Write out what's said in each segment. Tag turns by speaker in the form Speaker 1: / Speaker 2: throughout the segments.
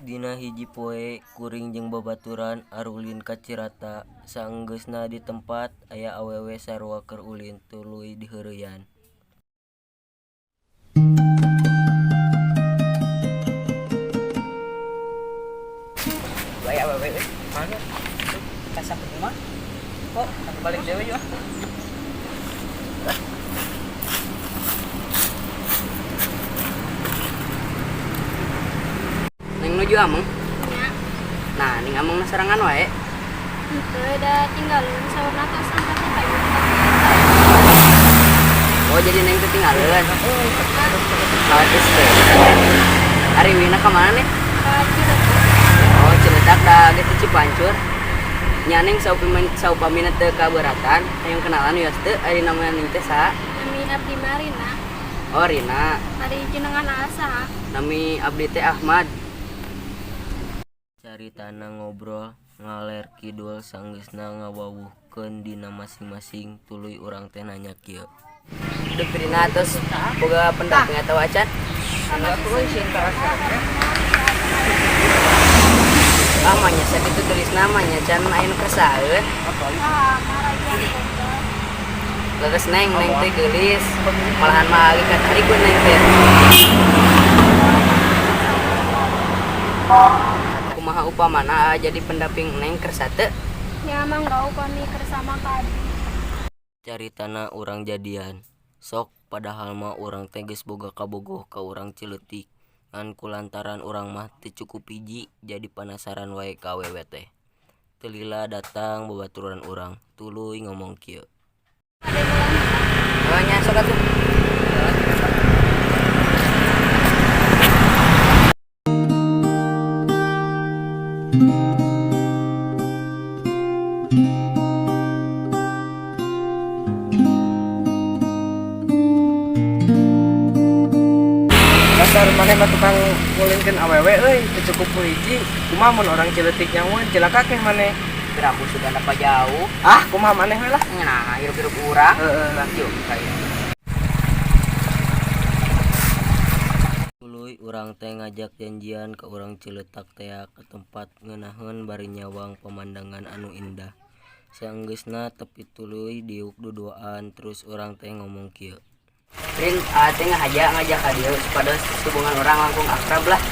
Speaker 1: Dina hiji poe kuring jeung babaturan arulin ka Cirata. Saenggeusna di tempat aya awewe sarua keur ulin tuluy diheureuyan.
Speaker 2: Aya awewe euy.
Speaker 3: Mana?
Speaker 2: Ka sakumaha? Kok aku balik deui yeuh. Neng nuju ameng.
Speaker 4: Nya.
Speaker 2: Nah, ning ameng sorangan wae.
Speaker 4: Henteu, da tinggaleun saurna tos angkat kayu.
Speaker 2: Oh, jadi neng teh tinggaleun. Oh, terus teh. Ari Wina ka mana nih?
Speaker 4: Ka Ciletuh.
Speaker 2: Oh, Ciletak da ge teh Cipancur. Nya neng saupamina teu kaberatan, hayang kenalan wios teu ari nama neng teh saha?
Speaker 4: Nami abdi mah Rina.
Speaker 2: Oh, Rina.
Speaker 4: Ari jenengan saha?
Speaker 2: Nami abdi teh Ahmad.
Speaker 1: Caritana ngobrol ngaler kidul saenggeusna ngawawuhkeun dina masing-masing tuluy urang teh nanya kieu.
Speaker 2: Duh, Rina tos boga pendamping atawa acan? Ah, manya sakitu tulis namanya can aya nu kersaeun.
Speaker 4: Ah, marayuan gombal.
Speaker 2: Leres neng, neng teh geulis. Malahan mah lagi katarik ku neng teh. Kumaha upamana jadi pendamping neng kersa teu?
Speaker 4: Nya mangga upami kersa mah ka abdi.
Speaker 1: Caritana urang jadian. Sok padahal mah urang teh geus boga kabogoh ka urang Ciletik. Ngan kulantaran urang mah teu cukup hiji jadi panasaran wae ka awewe teh. Teu lila datang babaturan urang, tuluy ngomong kieu.
Speaker 2: Oh, nya sok atuh.
Speaker 3: Dasar maneh mah tukang ngulinkeun awewe euy, teu cukup ku hiji. Kumaha mun orang Ciletik nyahoan cilaka keh maneh.
Speaker 2: Piraku sudah dapat jauh.
Speaker 3: Ah, kumaha maneh we lah.
Speaker 2: Nah, hirup-hirup urang.
Speaker 3: Heeh lah.
Speaker 2: Yuk, kayak.
Speaker 1: Tuluy urang teh ngajak janjian ka urang Ciletak tea ka tempat ngeunaheun bari nyawang pemandangan anu indah. Saenggeusna tepi tuluy diuk duduaan terus urang teh ngomong kieu.
Speaker 2: Rin, teh ngahaja ngajak ka dieu supados hubungan urang langkung akrab lah.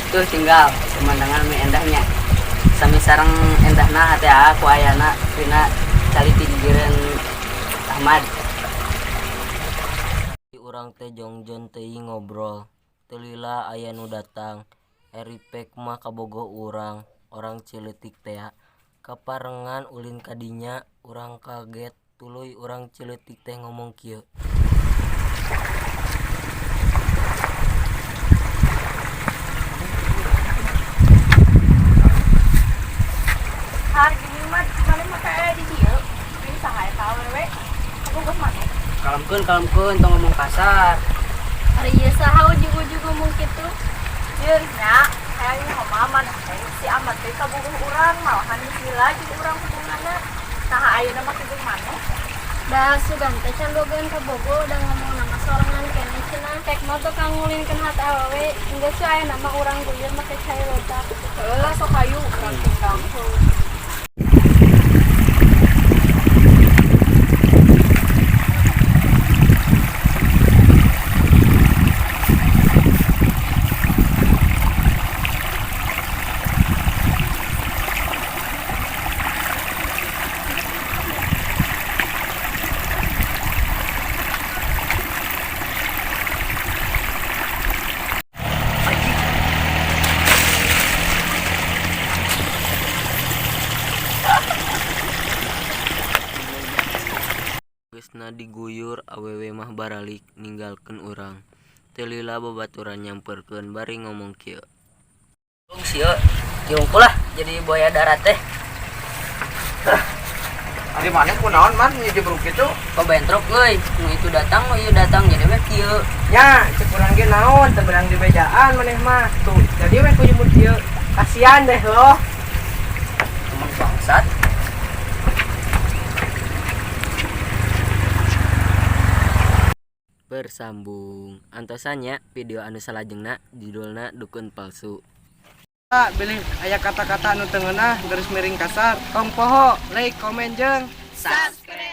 Speaker 2: Tuh tinggal pemandangan mah endahnya. Sami sareng endahna hate ku ayana Rina cali ti gigireun Ahmad.
Speaker 1: Urang teh jongjon teuing ngobrol. Teu lila aya nu datang. Eripek mah kabogoh urang, orang Ciletik tea. Kaparengan ulin ka dinya, urang kaget tuluy urang Ciletik teh ngomong kieu.
Speaker 5: Har gini mah maneh mah kayak di dieu. Ini saha eta awewe? Kabogoh maneh.
Speaker 2: Kalemkeun, kalemkeun, tong ngomong kasar.
Speaker 4: Ari ieu saha ujug-ujug ngomong kitu?
Speaker 5: Ieu nya, hayang nyaho mah maneh teh si Ahmad teh kabogoh urang, malahan geus lila jeung urang hubunganna. Saha ayeuna mah jeung maneh?
Speaker 4: Da sugan teh can bogaeun kabogoh da ngomong nama sorangan keneh cenah. Pek mah tukang ngulinkeun hate awewe, geus we aya nama urang guyur make cai leutak.
Speaker 5: Heuh lah sok hayu urang tinggal.
Speaker 1: Geusna diguyur awewe mah baralik ninggalkeun urang. Teu lila babaturan nyamperkeun bari ngomong kieu.
Speaker 2: Ung sieu, kieu lah jadi buaya darat teh.
Speaker 3: Ari maneh kunaon man ngejebruk kitu?
Speaker 2: Kok bentrok euy, nu itu datang, nu ieu datang jadi we kieu.
Speaker 3: Nya, cek urang ge naon teu beurang dibejaan maneh mah. Tuh, jadi we ku jemur kieu. Kasihan deh loh.
Speaker 2: Emang bangsat.
Speaker 1: Bersambung. Antosan nya video anu salajengna judulna dukun palsu.
Speaker 3: Bilih aya kata-kata anu teu ngeunah, garis miring kasar. Tong poho like, komen jeung
Speaker 2: Subscribe.